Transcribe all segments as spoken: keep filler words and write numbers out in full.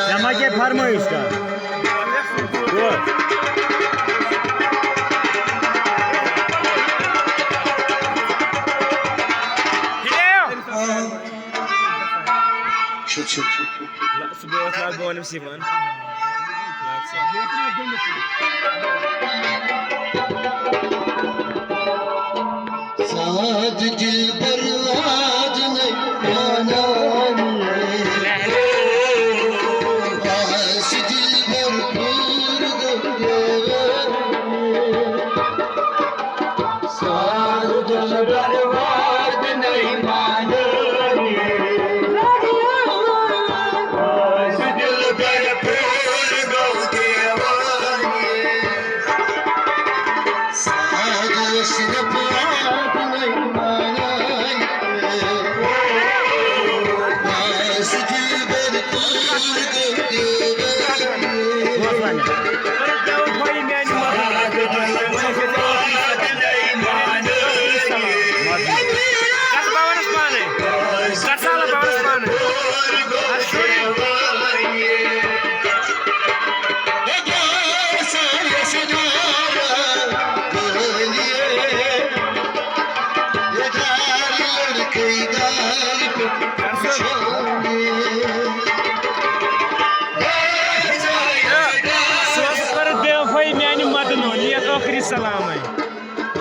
ژےٚ ما چھے فرمٲیِش کانٛہہ؟ شُکر، شُکر۔ نہ، سُہ بیوٗٹھ لاگہٕ بہٕ وَنہٕ أمِس یِوان۔ لاگ سا۔ ساد دلبر واد نہ مانان۔ آس دلبر پور گو۔ ساد دلبر واد نہ مانان۔ آس دلبر پور گو دیوان۔ ساد اشرف واد نہ مانان۔ آس دلبر پور گو دیوان۔ کر سا اللہ پاورس پانے۔ سُہ اوس کٔرٕتھ بے وفٲیی میانہِ مدنو، نِیَتھ ٲخری سلامے۔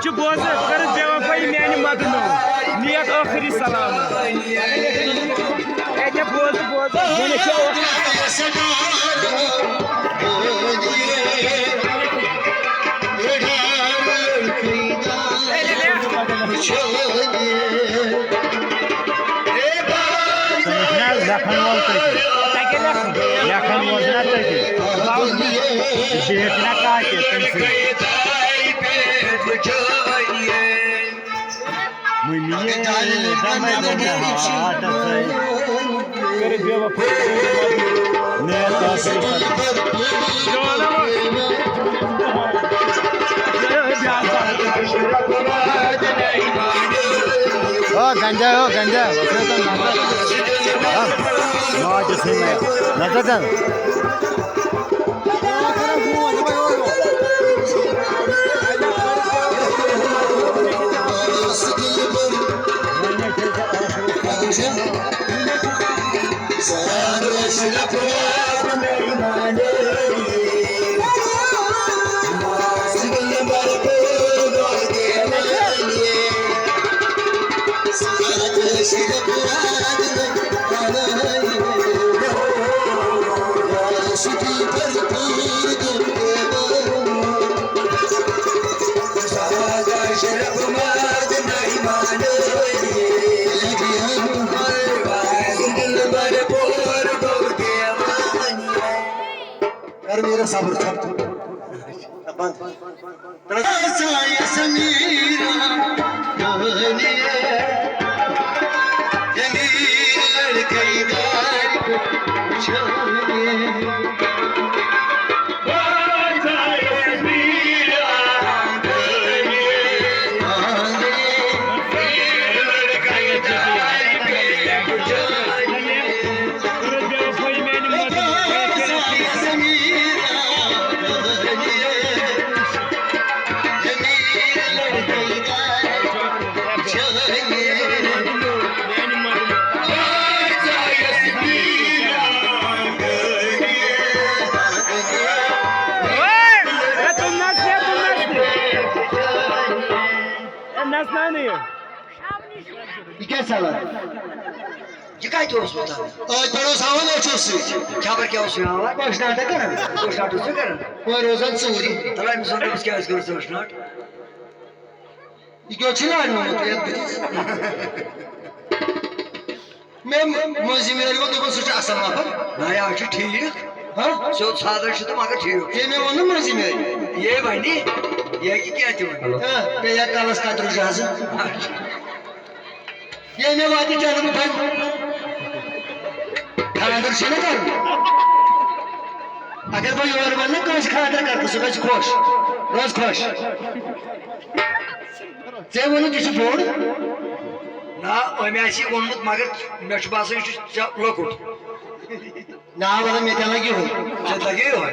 چھُ بوزٕ، کٔرٕتھ بے وفٲیی میانہِ مدنو، نِیَتھ ٲخری سلام۔ اے، کیٛاہ بوزٕ، بوزٕ۔ وۄنۍ چھُ تٔمِس چھُنہ لیکھن وول تٔتی۔ تۄہہِ کیٛاہ لیکھُن؟ لیکھن وول چھُنہ تٔتی۔ بہٕ ہیٚچھِ نہ کاپی تٔمۍ سٕنٛدۍ۔ مٔمی یے، دمے دمے ہاٹس ہے۔ کٔرِتھ بے وفٲیی۔ نیک آسہٕ۔ او گنجا، او گنجا، وٕچھِو تُہۍ نظر۔ ہا، ماجہِ سٕے مےٚ نظر دِن۔ کر میرا صبر تھا۔ بند۔ سایہ سمیرا، دانیہ، امیر لڑکے دار کو چھانے۔ نژناونہٕ یہِ۔ یہِ کیٛاہ ژلان؟ یہِ کتہِ اوس وۄتھان؟ أتھۍ پٮ۪ٹھ اوس ہاوان أچھو سۭتۍ۔ خبر کیٛاہ اوس یہِ ہاوان؟ بہٕ چھُس ناٹک کران۔ بہٕ چھُس ناٹک ژٕ کران۔ وۄنۍ روزان ژوٗرِ۔ تَلہٕ أمِس وَنہٕ بہٕ کیٛاہ ٲسۍ کٔرمٕژ ژٕ ٲسۍ ناٹک۔ یہِ کیٛاہ چھِ لاگنومُت یَتھ بٕتھِس؟ مےٚ مٔنٛزِم یٲرۍ ووٚن، دوٚپُن، سُہ چھُ اَصٕل نفر۔ نہ، یہِ حظ چھُ ٹھیٖک۔ ہا؟ سیوٚد سادٕ چھُ تہٕ مگر ٹھیٖک۔ ییٚلہِ مےٚ ووٚن نہٕ مٔنٛزِم یٲرۍ۔ یے وَنہِ، یہِ ہیٚکہِ کینٛہہ تہِ ؤنِتھ۔ ہا، پیٚیہِ ہا کَلَس کَتریو جہازٕ۔ اچھا۔ ییٚلہِ مےٚ واتہِ چَنہٕ بہٕ پھَلہِ۔ خانٛدر چھُ نہ کَرُن۔ اگر بہٕ یورٕ وَنہٕ نہ کٲنٛسہِ خانٛدر کَرٕ تہٕ سُہ گژھِ خۄش۔ روز خۄش۔ ژےٚ ووٚنُتھ یہِ چھُ بوٚڑ۔ نہ، أمۍ آسہِ یہِ ووٚنمُت، مگر مےٚ چھُ باسان، یہِ چھُ ژےٚ لۄکُٹ۔ نہ، وَلہٕ مےٚ تہِ لَگہِ یِہوٚے۔ ژےٚ تہِ لَگہِ یِہوٚے۔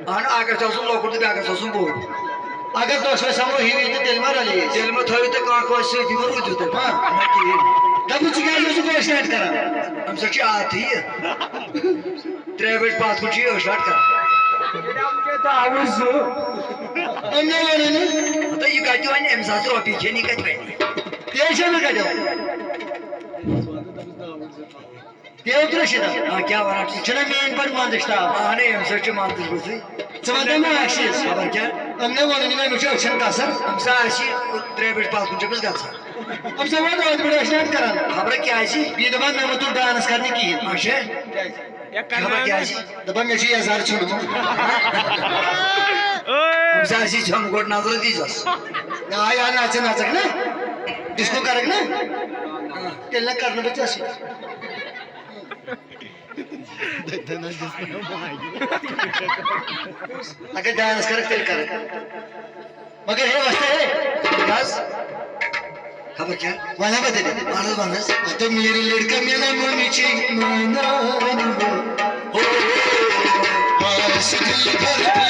اَہَن، اَکھ گژھِ آسُن لۄکُٹ تہٕ بیٛاکھ گژھِ آسُن بوٚڑ۔ اگر دۄشوَے سَمو ہِوی تہٕ تیٚلہِ ما رَلہِ یہِ؟ تیٚلہِ ما تھٲیِو تُہۍ کانٛہہ کٲنٛسہِ سۭتۍ، یہِ ما روٗزِو تُہۍ؟ ہاں۔ نہ کِہیٖنۍ۔ دَپُن، ژٕ کیٛازِ اوسُکھ أسۍ سۭتۍ کران؟ اَمہِ سۭتۍ چھِ عادتھٕے یہِ۔ ترٛےٚ بجہِ پتھ کُن چھُ یہِ ٲٹھ لٹ کران۔ أمۍ نے ووٚنُے نہٕ۔ ہتا یہِ کتہِ وَنہِ؟ أمِس آسہٕ رۄپیہِ کھیٚنہِ، یہِ کتہِ وَنہِ؟ تیٚلہِ چھےٚ نہٕ کتہِ۔ تیٚلہِ ترٛےٚ شیٚتھ۔ آ، کیٛاہ وَنان چھُ؟ چھُنہ میٛٲنۍ پٲٹھۍ منٛزٕ چھُ تاپھ۔ اہنٕے، أمِس حظ چھُ منٛزٕ بُتھٕے۔ ژٕ وَن تہٕ مےٚ اَکھ چیٖز۔ خبر کیٛاہ؟ أمۍ نے ووٚنُے نہٕ مےٚ، مےٚ چھُ أچھن کسر۔ أمِس آسہِ ترٛےٚ بجہِ پتھ کُن چھُ أمِس گژھان۔ أمۍ سا ووت ٲدۍ پٮ۪ٹھ أچھن کران۔ خبر کیٛازِ؟ بیٚیہِ دَپان مےٚ مہ تُل ڈانس کرنہِ کِہیٖنۍ۔ اچھا۔ خبر کیٛازِ؟ دَپان مےٚ چھُ یَزار ژھیوٚنمُت۔ أمِس آسی ژھیوٚنمُت، گۄڈٕ نظر دیٖزٮ۪س۔ آ، یا نژٕ نژکھ نا، ڈِسکو کرکھ نا، تیٚلہِ نہ کرٕ نہٕ بہٕ ژےٚ سۭتۍ۔ اگر ڈانس کرکھ، تیٚلہِ کرکھ۔ مگر ہے وۄستا ہے، کیٛاہ حظ؟ خبر کیٛاہ؟ وَنہٕ بہٕ تیٚلہِ۔ وَن حظ، وَن حظ۔ ہتو میرے لڑکا میرا ممی چی مانا۔ ہو، آس دل بھر